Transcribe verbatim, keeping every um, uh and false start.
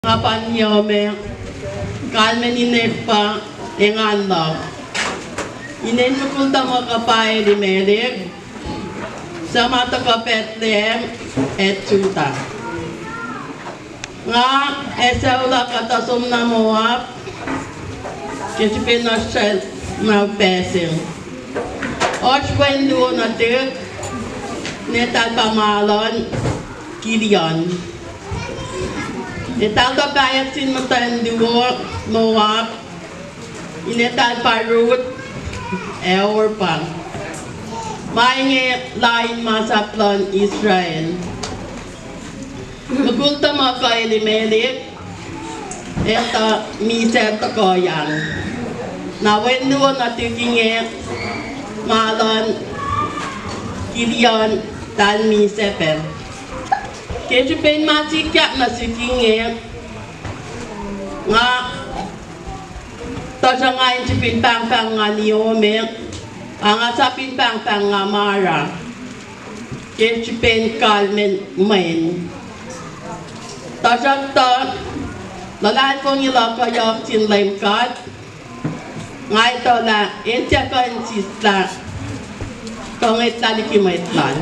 Nga pa Naomi, kalmacn inek pa Engan luhk. Inen mukul tuhmuhk uh pa Elimelek, suc ma tuhkuh Bethlehem ac Judah. Nga ac sucu luhk uh tuh som nuh Moab, ke srihpen oasr srwacl na upac se. Oasr wen luo nuhtihk, inetal pa Mahlon, Kilion. Eltahl tuh pahyuck sin muhtwacn luo Moab, inetal pa Ruth ac Orpah. Ma inge lain masap luhn Israel. Mukul tuhmuhk uh Elimelek, el tuh misac tohkohyang. Na wen luo nuhtihk inge, Mahlon, Kilion, eltahl misac pac. Ke srihpen ma sikyak nuh sihk inge, nga, tuhsruhk nga in sifil pahngpahng nga Naomi, ac nga sapin pahngpahng nga Mara, ke srihpen kalmacn mwen. Tuhsruhktuh, luhlahlfongi luhk uh yohk sin Leum God, nga etuh lah el tiac kuh in sislah tuh ngwetlah liki mwet lal.